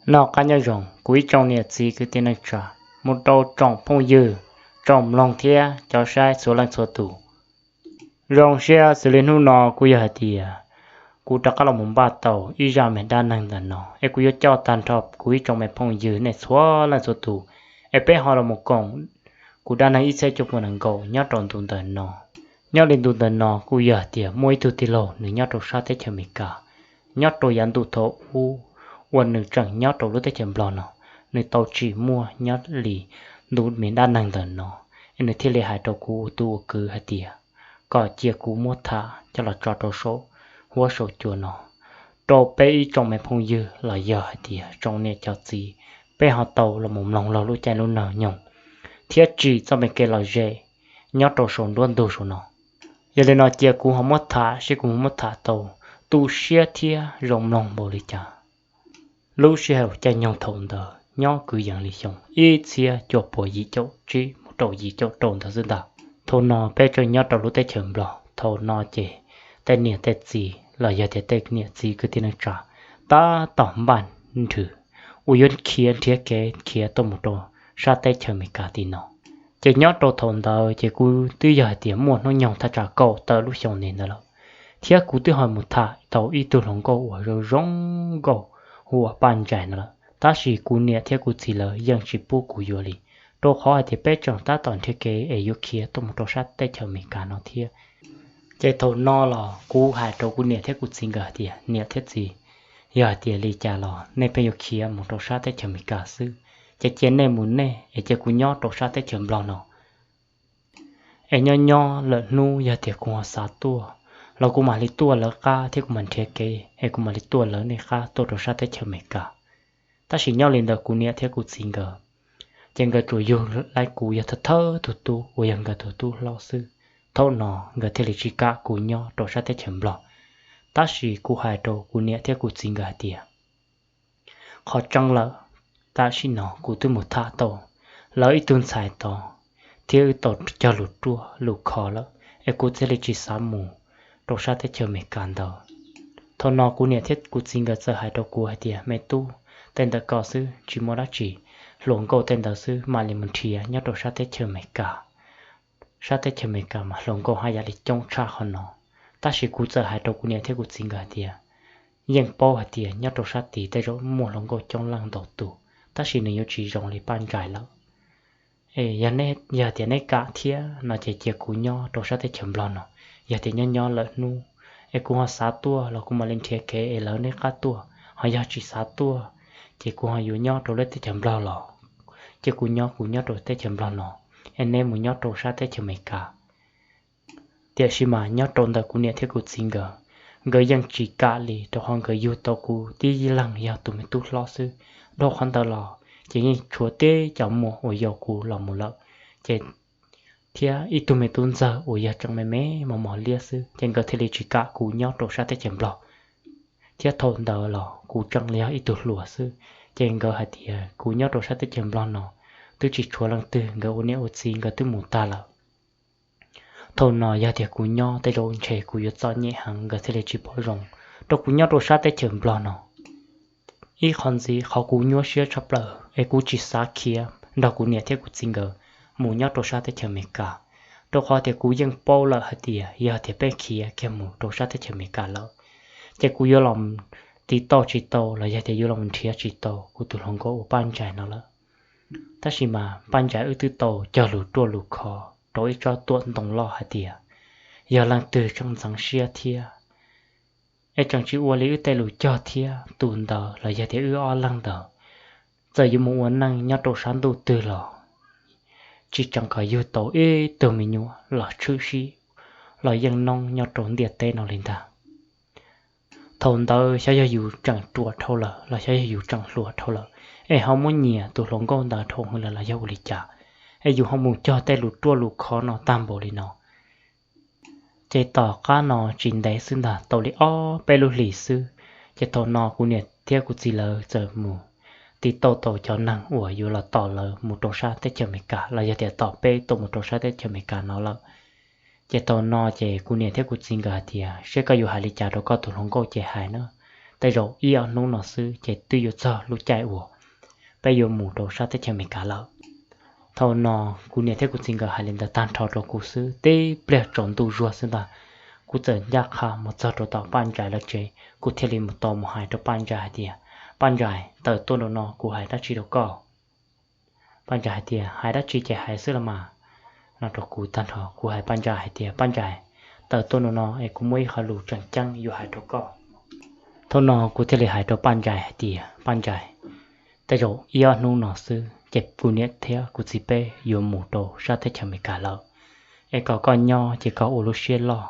Noj qab nyob zoo kuv ib tsoom niam txiv kwv tij neej tsa, mus rau tsoom phooj ywg, tsoom mloog thiab cov saib txhua leej txhua tus. Zoo siab xws li hnub no kuj yog hais tias kuv rov qab los mus npaj tau ib zaj me dab neeg ntawm no es kuv yuav coj tag nrho kuv ib tsoom me phooj ywg nej txhua leej txhua tus es peb ho los mus koom kuv dab neeg ib txhiab cuaj puas nees nkaum nyob rau ntu ntawm no. Nyob li ntu ntawm no kuj yog hais tias muaj ib tug tij laug nws nyob rau sab teb chaws Amelikas, nyob rau yav ntu thaum ub uas nws tseem nyob rau lub teb chaws Nplog no, nws tau tsim muaj nyob li ntu me dab neeg ntawm no, es nws thiaj li hais rau kuv ua tus ua kwv hais tias kom cia kuv muab tham coj los tso rau saum huab saum cua no rau peb ib tsoom me phooj ywg los yog hais tias tsoom niam cov txiv, peb ho tau los mus mloog laug lub caij lub nyoog thiab tsim txoj me kev lom zem nyob rau saum nruab ntug saum no. Yog li no cia kuv ho muab tham seb kuv muab tham tau tu siab thiab zoo mloog npaum li cas. Lub sij hawm caij nyoog thaum ntawd nyob kwv yees li xyoo ib txhiab cuaj puas yim caum tsib mus rau yim caum rau ntawd xwb ntag. Thaum no peb tseem nyob rau lub teb chaws Nplog, thaum no ces tej niam tej txiv los yog tias tej niam txiv kwv tij neej tsa tab tom npaj nrhw uas yuav khiav nrhiav kev khiav tuaj mus rau sab teb chaws Amelikas tim no. Ces nyob rau thaum ntawd ces kuv twb yog hais tias muaj hnub nyoog thaj tsam kaum tawm lub xyoo ntawd lawm, thiab kuv twb ho mus tham tau ib tug hluas nkauj uas zoo zoo nkauj hu ua Paj Ntsais no lawm, tab sis kuv niam thiab kuv txiv lawv yeej tsis pub kuv yuav li, rau qhov hais tias peb tseem tab tom nrhiav kev es yuav khiav tuaj mus rau sab teb chaws Amelikas no thiab. Ces thaum no los kuv hais rau kuv niam thiab kuv txiv nkawd hais tias, niam thiab txiv, yog hais tias li cas los nej pheej yuav khiav mus rau sab teb chaws Amelikas xwb, ces cia nej mus nej es cia kuv nyob rau sab teb chaws Nplog no. Es nyob nyob lawm hnub yog tias kuv ho xav tuaj los kuv mam li tuaj lawv qab thiab kuv mam nrhiav kev es kuv mam li tuaj lawv nej qab tuaj rau sab teb chaws Amelikas. Tab sis nyob li ntawd kuv niam thiab kuv txiv nkawd, ces nkawd tsuas yug laib kuv yog thawj thawj tug tub uas yog nkawd tus tub hlob xwb. Thaum no nkawd thiaj li tsis kam kuv nyob rau sab teb chaws Nplog. Tab sis kuv hais rau kuv niam thiab kuv txiv nkawd hais tias, qhov tseeb lawm, tam sim no kuv twb mus tham tau lawv ib tug ntxhais tod thiab wb tau cog lus ruaj lus khov lawm, es kuv thiaj li tsis xav mus rau sab teb chaws Amelikas ntawd. Thaum no kuv niam thiab kuv txiv nkawd txawm hais rau kuv hais tias, me tub, tej ntawm ko xwb tsis muaj dab tsi, hluas nkauj tej ntawd xwb mam li mus nrhiav nyob rau sab teb chaws Amelikas. Sab teb chaws Amelikas mas hluas nkauj haj yam li coob tshaj qhov no. Tab sis kuv txawm hais rau kuv niam thiab kuv txiv nkawd hais tias, yeej paub hais tias nyob rau sab tid tej zaum muaj hluas nkauj coob leej ntau tus, tab sis nws yuav tsis zoo li Paj Ntsais lawm. Es yog tias neb kam thiab no ces cia kuv nyob rau sab teb chaws Nplog no. Yog tias nyob nyob lawm hnub es kuv ho xav tuaj los kuv mam li nrhiav kev es lawv neb qab tuaj, ho yog tsis xav tuaj ces kuv ho yuav nyob rau lub teb chaws Nplog los. Cia kuv nyob, kuv nyob rau teb chaws Nplog no, es neb mus nyob rau sab teb chaws Amelikas. Tiam sis mas nyob rau ntawm kuv niam thiab kuv txiv nkawd, nkawd yeej tsis kam li, rau qhov nkawd yug tau kuv tib leeg yog tus me tub hlob xwb. Dhau qhov ntawd los ces yeej tshuav tib cov muam uas yau kuv los mus lawm, ces thiab ib tug me tub ntxawg uas yog tseem me me mos mos liab xwb, ces nkawd thiaj li tsis kam kuv nyob rau sab teb chaws Nplog. Thiab thaum ntawd los kuv tseem yog ib tug hluas xwb, ces nkawd hais tias kuv nyob rau sab teb chaws Nplog no twb tsis tshuav leej twg, nkawd ua niam ua txiv nkawd twb mus tag lawm. Thaum no yog tias kuv nyob tej zaum ntshe kuv yuav txom nyem heev, nkawd thiaj li tsis pom zoo rau kuv nyob rau sab teb chaws Nplog no. Ib qho ntxiv qhov kuv nyuaj siab tshaj plaws es kuv tsis xav khiav nrog kuv niam thiab kuv txiv nkawd mus nyob rau sab teb chaws Amelikas, rau qhov tias kuv yeej paub lawm hais tias yog tias peb khiav kiag mus rau sab teb chaws Amelikas lawm, ces kuv yuav los tiv tauj tsis tau los yog tias yuav los nrhiav tsis tau kuv tus hluas nkauj uas Paj Ntsais no lawm. Tab sis mas Paj Ntsais wb twb tau cog lus ruaj lus khov rau ib tsob tuam ntoo loj hais tias yog leej twg tseem ntxeev siab thiab es tseem tsis ua li wb tej lus cog thiab, tus ntawd los yog tias wb ob leeg ntawd txawm yuav mus ua neej nyob rau sab ntuj twg los tsis tseem kom yug tau ib tug me nyuam los tshwm sim los yeej noob nyob rau ntiaj teb no li ntag. Thaum ntawd xyov yog yus tseem ruam dhau lawm los xyov yog yus tseem hluas dhau lawm, es ho muab nyiam tus hluas nkauj ntawd dhau heev lawm los yog ua li cas, es yus ho mus cog tej lus ruaj lus khov no tag npaum li no. Ces tom qab no tsis ntev xwb ntag, tau li ob peb lub hlis xwb, ces thaum no kuv niam thiab kuv txiv lawv txawm mus tiv tauj tau cov neeg uas yuav los tos lawv mus rau sab teb chaws Amelikas los yog tias tos peb tuaj mus rau sab teb chaws Amelikas no lawm. Ces thaum no ces kuv niam thiab kuv txiv nkawd hais tias, seb koj yuav hais li cas rau koj tus hluas nkauj ces hais na, tej zaum ib ob hnub no xwb ces twb yuav txog lub caij uas peb yuav mus rau sab teb chaws Amelikas lawm. Thaum no kuv niam thiab kuv txiv nkawd hais li ntawd tag nrho rau kuv xwb, tib pliag tsaus ntuj zuag xwb ntag, kuv txawm ncaj qha mus txog rau tom Paj Ntsais lawv tsev, kuv thiaj li mus tos mus hais rau Paj Ntsais hais tias, Paj Ntsais, tawm tuaj rau no kuv hais dab tsi rau koj. Paj Ntsais hais tias, Hais dab tsi ces hais xwb los mas, no rau kuv tag nrho. Kuv hais Paj Ntsais hais tias, Paj Ntsais, tawm tuaj rau no es kuv muaj ib qho lus tseem ceeb yuav hais rau koj. Thaum no kuv thiaj li hais rau Paj Ntsais hais tias, Paj Ntsais, tej zaum ib ob hnub no xwb ces kuv niam thiab kuv txiv peb yuav mus rau sab teb chaws Amelikas lawm, es kom koj nyob ces koj ua lub siab loj,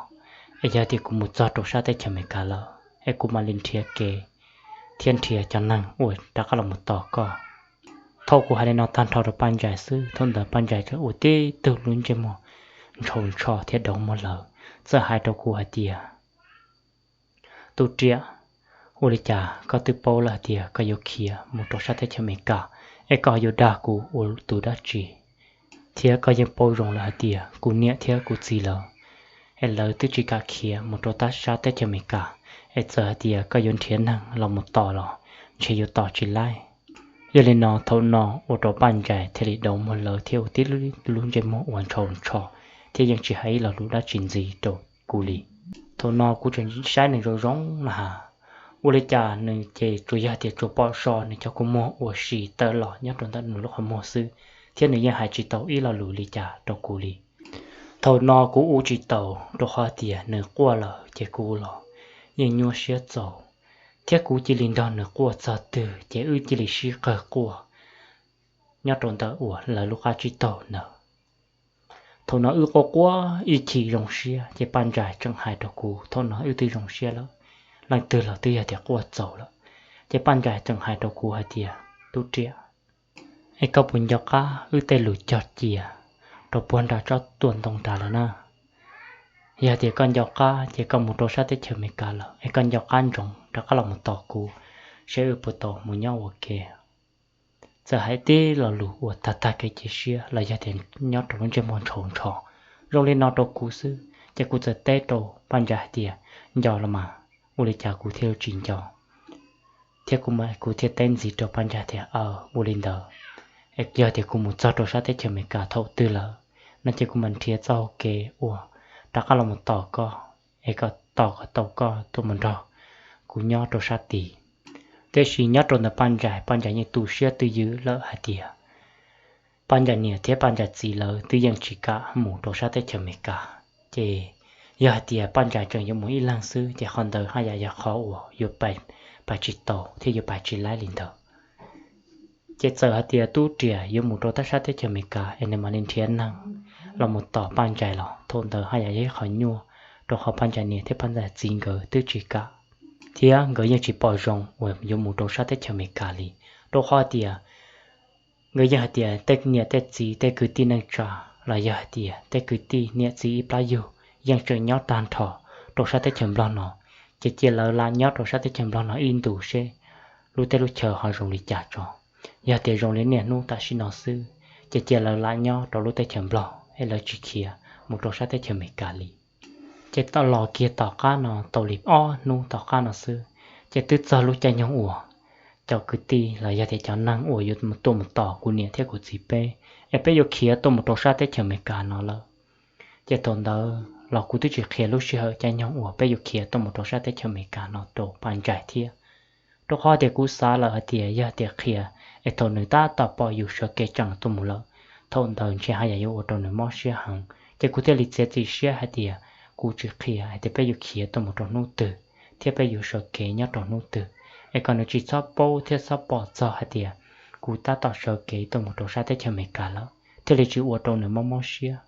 es yog tias kuv mus txog rau sab teb chaws Amelikas lawm es kuv mam li nrhiav kev thiab nrhiav cov neeg uas rov qab los mus tos koj. Thaum kuv hais li no tag nrho rau Paj Ntsais xwb, thaum ntawd Paj Ntsais txawm ua tib tug lub ntsej muag ntshau ntsho thiab dauv muag lawm, txawm hais rau kuv hais tias, Tub Riam, ua li cas koj twb paub lawm hais tias koj yuav khiav mus rau sab teb chaws Amelikas, es koj yuav dag kuv ua tus dab tsi? Thiab koj yeej paub zoo lawm hais tias kuv niam thiab kuv txiv lawv, es lawv twb tsis kam khiav mus rau sab teb chaws Amelikas, es txawm hais tias koj yuav nrhiav neeg los mus tos los ntshe yuav tos tsis laib. Yog li no thaum no ua rau Paj Ntsais thiaj li dauv muag lawm thiab ua tib lub ntsej muag uas ntshau ntsho, thiab yeej tsis hais ib lo lus dab tsi ntxiv rau kuv li. Thaum no kuv tseem saib nws zoo zoo na has, ua li cas nws ces tsuas yog tias tsuas pom so nws cov kua muag uas si tawm los nyob rau ntawm nws lub qhov muag xwb, thiab nws yeej hais tsis tau ib lo lus li cas rau kuv li. Thaum no kuv ua tsis taus rau qhov tias nws quaj lawm ces kuv los yeej nyuaj siab txaus, thiab kuv cia li nrog nws quaj txog twg ces wb cia li sib qawg quaj nyob rau ntawm uas lawv lub qab tsib taug ntawd. Thaum no wb quaj quaj ib chim zoo siab ces Paj Ntsais tseem hais rau kuv, thaum no wb twb zoo siab lawm, leej twg los twb yog tias quaj txaus lawm. Ces Paj Ntsais tseem hais rau kuv hais tias, Tub Riam, es koj puas nco qab wb tej lus cog cia rau puag nram tsob tuaj ntoo nrad lawm na? Yog tias koj nco qab ces koj mus rau sab teb chaws Amelikas lawm es koj nco qab ntsoov rov qab los mus tos kuv, seb wb puas tau mus nyob ua ke. Txawm hais tib lo lus uas tag tag kev cia siab los yog tias nyob rau lub ntsej muag ntshau ntsho zoo li no rau kuv xwb, ces kuv txawm teb rau Paj Ntsais hais tias, Nco los mas, ua li cas kuv thiaj tsis nco? Thiab kuv thiaj teb ntxiv rau Paj Ntsais tias, Aw, ua li ntawd, es yog tias kuv mus txog rau sab teb chaws Amelikas thaum twg lawm no ces kuv mam nrhiav txoj hau kev uas rov qab los mus tos koj, es kom tos kom tau koj tuaj mus nrog kuv nyob rau sab tid. Tiam sis nyob rau ntawm Paj Ntsais, Paj Ntsais yeej tu siab twj ywm lawm hais tias Paj Ntsais niam thiab Paj Ntsais txiv lawv twb yeej tsis kam mus rau sab teb chaws Amelikas, ces yog hais tias Paj Ntsais tseem yuav mus ib leeg xwb ces qhov ntawd haj yam yog qhov uas yuav pais tsis tau thiab yuav pais tsis laib li ntawd. Ces txawm hais tias Tub Riam yuav mus rau sab teb chaws Amelikas es nws mam li nrhiav neeg los mus tos Paj Ntsais los thaum ntawd haj yam yog ib qhov nyuaj, rau qhov Paj Ntsais niam thiab Paj Ntsais txiv nkawd twb tsis kam, thiab nkawd yeej tsis pom zoo uas yuav mus rau sab teb chaws Amelikas li, rau qhov tias nkawd yeej hais tias tej niam tej txiv tej kwv tij neej tsa los yog hais tias tej kwv tij niam txiv ib plab yug yeej tseem nyob tag nrho rau sab teb chaws Nplog no, ces cia lawv lam nyob rau sab teb chaws Nplog no ib ntus seb lub teb lub chaw ho zoo li cas tso. Yog tias zoo li niaj hnub tam sim no xwb, ces cia lawv lam nyob rau lub teb chaws Nplog es lawv tsis khiav mus rau sab teb chaws Amelikas li. Ces tau los kiag tom qab no tau li ob hnub tom qab no xwb, ces twb txog lub caij nyoog uas cov kwv tij los yog tias cov neeg uas yuav tuaj mus tos kuv niam thiab kuv txiv peb, es peb yuav khiav tuaj mus rau sab teb chaws Amelikas no lawm. Ces thaum ntawd los kuv twb tsis qhia lub sij hawm caij nyoog uas peb yuav khiav tuaj mus rau sab teb chaws Amelikas no rau Paj Ntsais thiab, rau qhov tias kuv xav lawm hais tias yog tias qhia es thaum nws tab tom pom yus sawv kev tseem tuaj mus lawm, thaum ntawd ntshe haj yam yuav ua rau nws mob siab heev. Ces kuv thiaj li txiav txim siab hais tias kuv tsis qhia hais tias peb yuav khiav tuaj mus rau hnub twg thiab peb yuav sawv kev nyob rau hnub twg, es kom nws tsis txhob paub thiab txhob pom txog hais tias kuv tab tom sawv kev tuaj mus rau sab teb chaws Amelikas lawm, thiaj li tsis ua rau nws mob mob siab.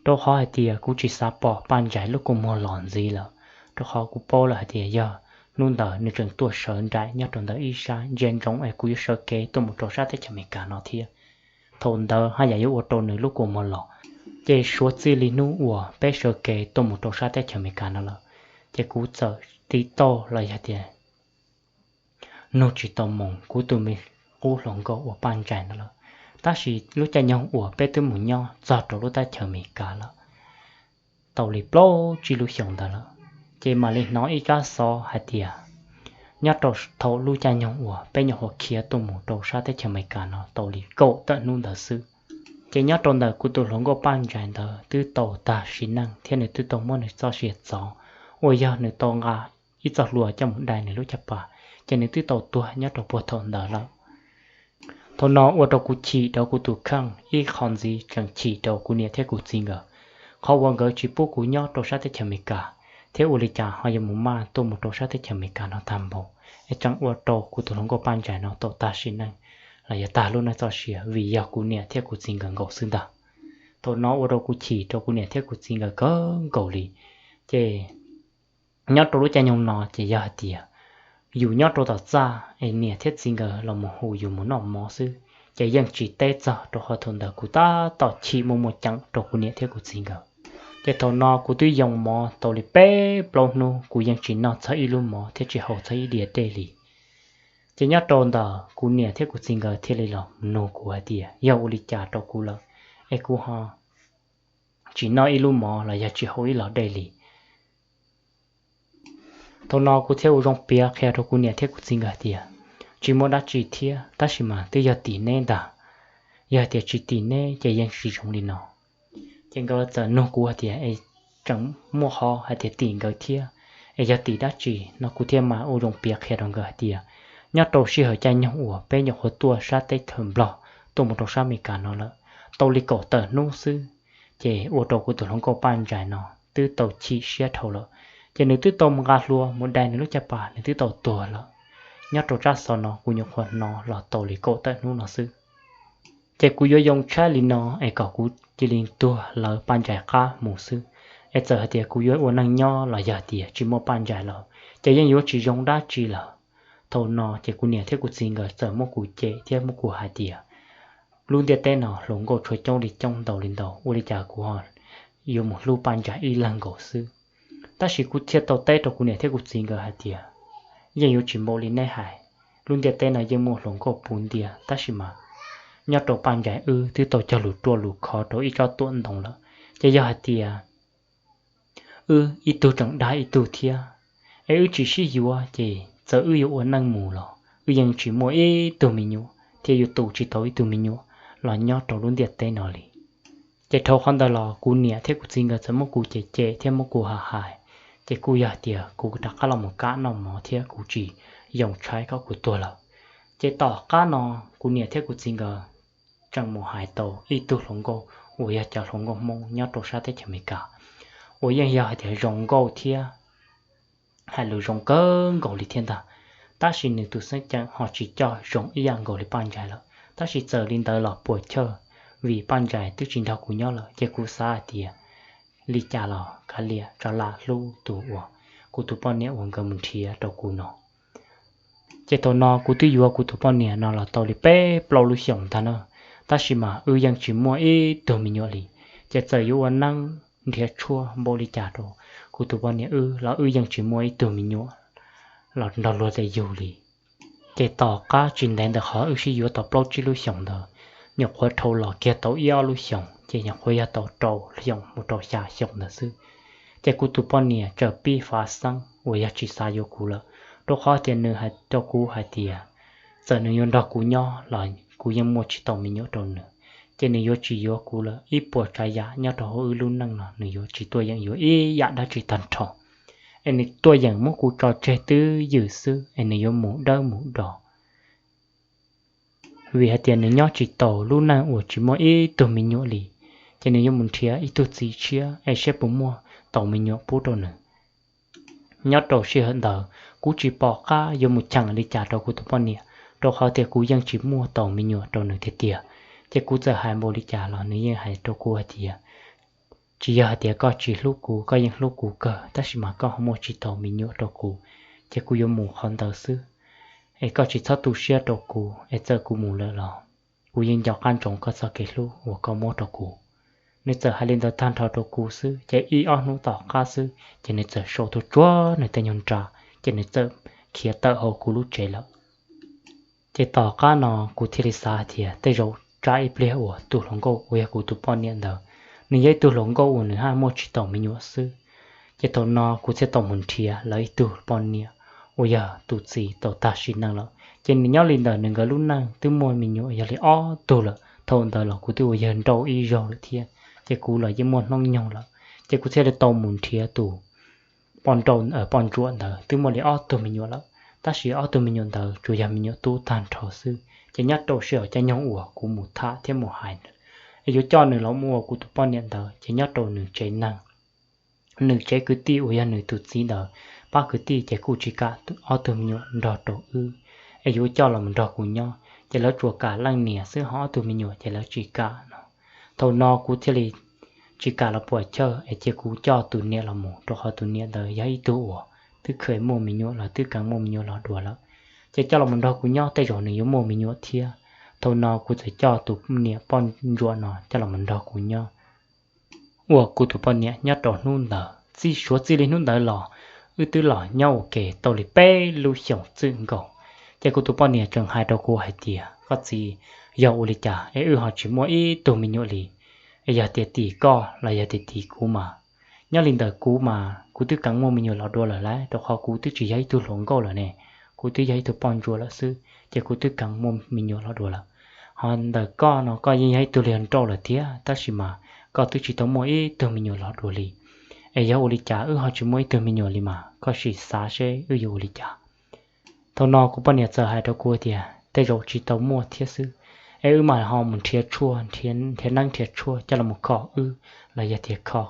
Rau qhov hais tias kuv tsis xav pom Paj Ntsais lub kua muag los ntxiv lawm, rau qhov kuv paub lawm hais tias yog hnub ntawd nws tseem tuaj sawv nraim nyob rau ntawm ib sab ntsia ntsoov es kuv yuav sawv kev tuaj mus rau sab teb chaws Amelikas no thiab. Thaum ntawd haj yam yuav ua rau nws lub kua muag los, ces suav txij li hnub uas peb sawv kev tuaj mus rau sab teb chaws Amelikas no lawm, ces kuv txawm tiv tauj los yog tias nug tsis tau moo kuv tus me qub hluas nkauj uas Paj Ntsais no lawm. Tab sis lub caij nyoog uas peb twb mus nyob txog rau lub teb chaws Amelikas lawm tau li plaub tsib lub xyoos ntawd lawm, ces mam li hnov ib tsab xov hais tias nyob rau thaum lub caij nyoog uas peb nyuam qhuav khiav tuaj mus rau sab teb chaws Amelikas no tau li kaum tawm hnub ntawd xwb. Ces nyob rau ntawm kuv tus hluas nkauj Paj Ntsais ntawd twb tau tag sim neej thiab nws twb tau muab nws txoj sia txov, uas yog nws tau nqa ib txoj hlua coj mus dai nws lub caj pas, ces nws twb tau tuag nyob rau puag thaum ntawd lawm. Thaum no ua rau kuv chim rau kuv tus kheej, ib qho ntxiv tseem chim rau kuv niam thiab kuv txiv nkawd, qhov uas nkawd tsis pub kuv nyob rau sab teb chaws Amelikas, thiab ua li cas ho yuav mus maj tuaj mus rau sab teb chaws Amelikas no tag npaum, es tseem ua rau kuv tus hluas nkauj Paj Ntsais no tau tag sim neej los yog tag lub neej txoj sia vim yog kuv niam thiab kuv txiv nkawd nkaus xwb ntag. Thaum no ua rau kuv chim rau kuv niam thiab kuv txiv nkawd kawg nkaus li. Ces nyob rau lub caij nyoog no ces yog hais tias yus nyob rau tom txaj es niam thiab txiv nkawd los mus hu yus mus noj mov xwb, ces yeej tsis teb txog, rau qhov thaum ntawd kuv tab tom chim muaj muaj ceem rau kuv niam thiab kuv txiv nkawd. Ces thaum no kuv twb yoo mov tau li peb plaub hnub kuv yeej tsis noj txog ib lub mov thiab tsis haus txog ib diav dej li. Ces nyob rau ntawm kuv niam thiab kuv txiv nkawd thiaj li los nug kuv hais tias yog ua li cas rau kuv lawm, es kuv ho tsis noj ib lub mov los yog tsis haus ib los dej li. Thaum no kuv thiaj ua zoo piav qhia rau kuv niam thiab kuv txiv nkawd tias tsis muaj dab tsi thiab, tab sis mas twb yog tim neb ntag, yog hais tias tsis tim neb ces yeej tsis zoo li no. Ces nkawd txawm nug kuv hais tias es tseem muaj qhov hais tias tim nkawd thiab, es yog tim dab tsi no, kuv thiaj mam ua zoo piav qhia rau nkawd hais tias nyob rau sij hawm caij nyoog uas peb nyuam qhuav tuaj sab teb chaws Nplog tuaj mus rau sab Amelikas no lawm tau li kaum tawm hnub xwb, ces ua rau kuv tus hluas nkauj Paj Ntsais no twb tau chim siab dhau lawm, ces nws twb tau mus nqa hlua mus dai nws lub caj pas, nws twb tau tuag lawm. Nyob rau tsab xov no kuv nyuam qhuav hnov los tau li kaum tawm hnub no xwb. Ces kuv yuav yoo tshaib li no es kom kuv cia li tuag lawv Paj Ntsais qab mus xwb, es txawm hais tias kuv yuav ua neej nyob los yog tias tsis muaj Paj Ntsais lawm ces yeej yuav tsis zoo dab tsi lawm. Thaum no ces kuv niam thiab kuv txiv nkawd txawm muab kuv cem thiab muab kuv hais tias lub ntiaj teb no hluas nkauj tshuav coob li coob ntau li ntau, ua li cas kuv ho yuav mus hlub Paj Ntsais ib leeg nkaus xwb. Tab sis kuv thiaj tau teb rau kuv niam thiab kuv txiv nkawd hais tias yeej yuav tsis npaum li neb hais, lub ntiaj teb no yeej muaj hluas nkauj puv ntiag, tab sis mas nyob rau Paj Ntsais wb twb tau cog lus ruaj lus khov rau ib tsob tuam ntoo lawm, ces yog hais tias wb ib tug tseem dag ib tug thiab, es wb tsis sib yuav ces txawm wb yuav ua neej mus los wb yeej tsis muaj ib tug me nyuam thiab yuav tu tsis tau ib tug me nyuam los nyob rau lub ntiaj teb no li. Ces dhau qhov ntawd los kuv niam thiab kuv txiv nkawd txawm muab kuv cem cem thiab muab kuv hais hais, ces kuj yog tias kuv rov qab los mus kam noj mov thiab kuv tsis yoo tshaib kom kuv tuag lawm. Ces tom qab no kuv niam thiab kuv txiv nkawd tseem mus hais tau ib tug hluas nkauj uas yog cov hluas nkauj Hmoob nyob rau sab teb chaws Amelikas, uas yeej yog hais tias zoo nkauj thiab hais lus zoo kawg nkaus li thiab ntag. Tab sis nws tus xeeb ceem ho tsis coj zoo ib yam nkaus li Paj Ntsais lawm, tab sis txawm li ntawd los puas chawj, vim Paj Ntsais twb tsis nrog kuv nyob lawm, ces kuv xav hais tias li cas los kav liam tso lam hlub tus uas kuv tus poj niam uas nkawd mus nrhiav rau kuv no. Ces thaum no kuv twb yuav kuv tus poj niam no los tau li peb plaub lub xyoos ntag na, tab sis mas wb yeej tsis muaj ib tug me nyuam li. Ces txawm yuav ua neeb nrhiav tshuaj npaum li cas rau kuv tus poj niam wb los wb yeej tsis muaj ib tug me nyuam los nrog luag tej yug li. Ces tom qab tsis ntev ntawm qhov wb sib yuav tau plaub tsib lub xyoos ntawd, nyuam qhuav dhau los kiag tau ib ob lub xyoos, ces nyuam qhuav yog tau rau xyoos mus rau xya xyoos ntawd xwb, ces kuv tus poj niam txawm pib fav xeeb uas yog tsis xav yuav kuv lawm, rau qhov tias nws hais rau kuv hais tias txawm nws yuav nrog kuv nyob los kuv yeej muaj tsis tau me nyuam rau nws. Ces nws yuav tsis yuav kuv lawm, ib puas tsav yam nyob rau hauv wb lub neej no nws yuav tsis tuaj yeem yuav ib yam dab tsi tag nrho, es nws tuaj yeem muab kuv tso tseg twj ywm xwb, es nws yuav mus dawb mus do. Vim hais tias nws nyob tsis taus lub neej uas tsis muaj ib tug me nyuam li, ces nws yuav mus nrhiav ib tug txiv tshiab es saib puas muaj tau me nyuam pub rau nws. Nyob rau sij hawm ntawd kuv tsis pom qab yuav mus cheem li cas rau kuv tus poj niam, rau qhov tias kuv yeej tsis muaj tau me nyuam rau nws tiag tiag. Ces kuv txawm hais npaum li cas los nws yeej hais rau kuv hais tias, tsis yog hais tias koj tsis hlub kuv, koj yeej hlub kuv kawg, tab sis mas koj ho muaj tsis tau me nyuam rau kuv, ces kuv yuav mus qhov ntawd xwb. Es koj tsis txhob tu siab rau kuv, es txawm kuv mus lawm los kuv yeej nco qab ntsoov koj txoj kev hlub uas koj muab rau kuv. Nws txawm hais li ntawd tag nrho rau kuv xwb, ces ib ob hnub tom qab xwb ces nws txawm sau tuaj tsuag nws tej nyuag nra, ces nws txawm khiav tawm hauv kuv lub tsev lawm. Ces tom qab no kuv thiaj li xav hais tias tej zaum tsam ib pliag uas tus hluas nkauj uas yog kuv tus poj niam ntawd, nws yog ib tug hluas nkauj uas nws haj muaj tsis tau me nyuam xwb. Ces thaum no kuv thiaj tau mus nrhiav lawv ib tug poj niam uas yog tus txiv tau tag sim neej lawm. Ces nws nyob li ntawm nws nkawd lub neej twb muaj me nyuam yog li ob tug lawm, thaum ntawd los kuv twb ua yawg nrauj ib zaug lawm thiab, ces kuv los yeej muaj hnub nyoog lawm. Ces kuv thiaj li tau mus nrhiav tus poj ntsuam ntawd twb muaj li ob tug me nyuam lawm, tab sis ob tug me nyuam ntawd tsuas yog me nyuam tub tag nrho xwb. Ces nyob rau sij hawm caij nyoog uas kuv mus tham thiab mus hais es yuav coj nws los mus ua kuv tus poj niam ntawd, ces nyob rau nws tsev neeg, nws tsev kwv tij uas yog nws tus txiv ntawd, pab kwv tij ces kuj tsis kam ob tug me nyuam nrog rau wb, es yuav coj los mus nrog kuv nyob, ces lawv tsuas kam leej niam xwb, ho ob tug me nyuam ces lawv tsis kam no. Thaum no kuv thiaj li tsis kam los puas chawj es cia kuv coj tus niam los mus, rau qhov tus niam ntawd yog ib tug uas twb kheev muaj me nyuam los twb kheev muaj me nyuam los dua lawm, ces coj los mus nrog kuv nyob tej zaum nws yuav muaj me nyuam thiab. Thaum no kuv txawm coj tus niam poj ntsuam no coj los mus nrog kuv nyob ua kuv tus poj niam nyob rau hnub ntawd. Txij suav txij li hnub ntawd los, wb twb los nyob ua ke tau li peb lub xyoos txwm nkaus. Ces kuv tus poj niam tseem hais rau kuv hais tias, koj txiv, yog ua li cas es wb ho tsis muaj ib tug me nyuam li? Es yog tias tim koj los yog tias tim kuv mas, nyob li ntawm kuv mas kuv twb kheev muaj me nyuam los dua lawm lauj, rau qhov kuv twb tsis yog ib tug hluas nkauj lawm ne, kuv twb yog ib tug poj ntsuam lawm xwb, ces kuv twb kheev muaj me nyuam los dua lawm. Ho ntawm koj no koj yeej yog ib tug hluas nraug lawm thiab, tab sis mas koj twb tsis tau muaj ib tug me nyuam los dua li. Es yog ua li cas wb ho tsis muaj ib tug me nyuam li mas, koj sim xav seb wb yuav ua li cas. Thaum no kuv poj niam txawm hais rau kuv tias, tej zaum tsis tau muaj thiab xwb, es wb mam ho mus nrhiav tshuaj, nrhiav neeb nrhiav tshuaj coj los mus kho wb los yog tias kho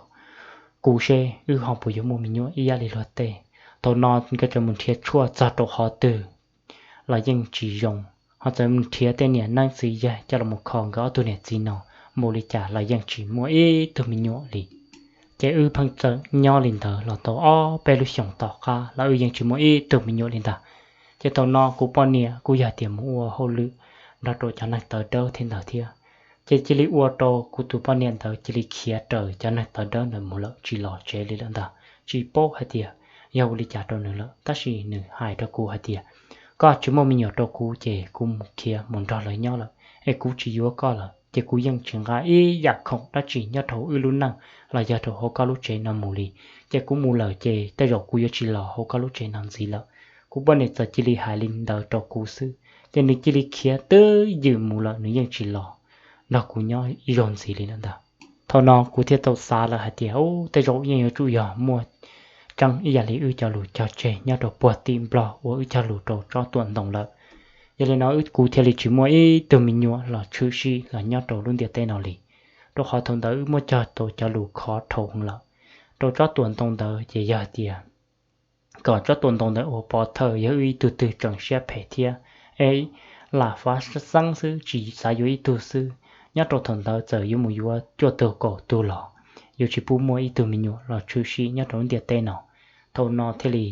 kuv seb wb ho puas yuav muaj me nyuam ib yam li luag tej. Thaum no nkawd txawm mus nrhiav tshuaj txog rau qhov twg los yeej tsis zoo, ho txawm mus nrhiav tej niam neeb txiv yaig coj los mus kho nkawd ob tug niam txiv no, mus li cas los yeej tsis muaj ib tug me nyuam li. Ces wb pheej txawm nyob li ntawd los tau ob peb lub xyoos tom qab los wb yeej tsis muaj ib tug me nyuam li ntag. Ces thaum no kuv poj niam kuj yog tias mus ua hauj lwm nrog rau cov neeg tawv dawb thiab ntawd thiab, ces cia li ua rau kuv tus poj niam ntawd cia li khiav raws cov neeg tawv dawb ntawd mus lawm tsis los tsev li lawm ntag. Tsis paub hais tias yog ua li cas rau nws lawm, tab sis nws hais rau kuv hais tias, koj tsis muaj me nyuam rau kuv ces kuv mus khiav mus nrog lawv nyob lawm es kuv tsis yuav koj lawm, ces kuv yeej tsis nqa ib yam khoom dab tsi nyob rau hauv wb lub neej los yog rau hauv koj lub tsev no mus li. Ces kuv mus lawm ces tej zaum kuv yuav tsis los hauv koj lub tsev no ntxiv lawm. Kuv poj niam txawm cia li hais li ntawd rau kuv xwb, ces nws cia li khiav twb ywm mus lawm, nws yeej tsis los nrog kuv nyob ib zaug ntxiv li lawm ntag. Thaum no kuv thiaj tau xav lawm hais tias, u, tej zaum yeej yuav tsum yog muaj tseeb ib yam li wb cov lus cog tseg nyob rau puag tim Nplog uas wb cog lus rau tsob tuam ntoo lawm. Yog li no kuv thiaj li tsis muaj ib tug me nyuam los tshwm sim los nyob rau lub ntiaj teb no li, rau qhov thaum ntawd wb muab cog tau cov lus khov dhau heev lawm. Rau tsob tuam ntoo ntawd ces yog tias kom tsob tuam ntoo ntawd ua pov thawj yog wb ib tug twg tseem siab phem thiab, es lam fav xeeb xwb tsis xav yuav ib tug xwb. Nyob rau thaum ntawd txawm yuav mus yuav cuaj tug kaum tug los yuav tsis pub muaj ib tug me nyuam los tshwm sim nyob rau lub ntiaj teb no. Thaum no thiaj li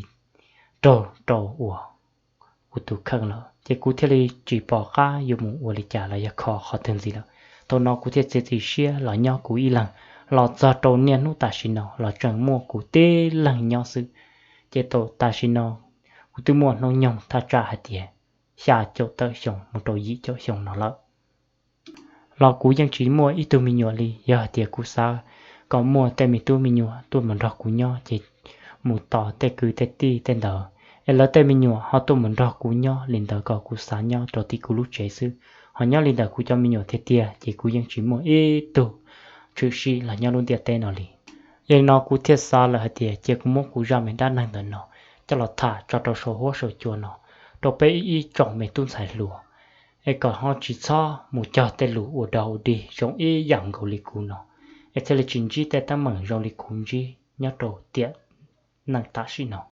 raug rau uas kuv tus kheej lawm, ces kuv thiaj li tsis pom qab yuav mus ua li cas los yog kho qhov twg ntxiv lawm. Thaum no kuv thiaj txiav txim siab los nyob kuv ib leeg, los txog rau niaj hnub tam sim no los tseem muaj kuv tib leeg nyob xwb. Ces thaum tam sim no kuv twb muaj hnub nyoog thaj tsam hais tias xya caum tawm xyoo mus rau yim caum xyoo no lawm, los kuv yeej tsis muaj ib tug me nyuam li. Yog hais tias kuv xav kom muaj tej me tub me nyuam tuaj mus nrog kuv nyob ces mus tos tej kwv tej tij tej ntawd, es lawv tej me nyuam ho tuaj mus nrog kuv nyob li ntawd kom kuv xav nyob rau tim kuv lub tsev xwb. Ho nyob li ntawm kuv cov me nyuam tiag tiag ces kuv yeej tsis muaj ib tug tshwm sim los nyob lub ntiaj teb no li. Yog li no kuv thiaj xav lawm hais tias cia kuv muab kuv zaj me dab neeg ntawm no coj los tham tso rau saum huab saum cua no rau peb ib tsoom me tub ntxhais hluas, es kom ho tsis txhob mus cog tej lus ua dog ua dig zoo ib yam nkaus li kuv no, es thiaj li tsis ntsib tej teeb meem zoo li kuv ntsib nyob rau tiam neej tam sim no.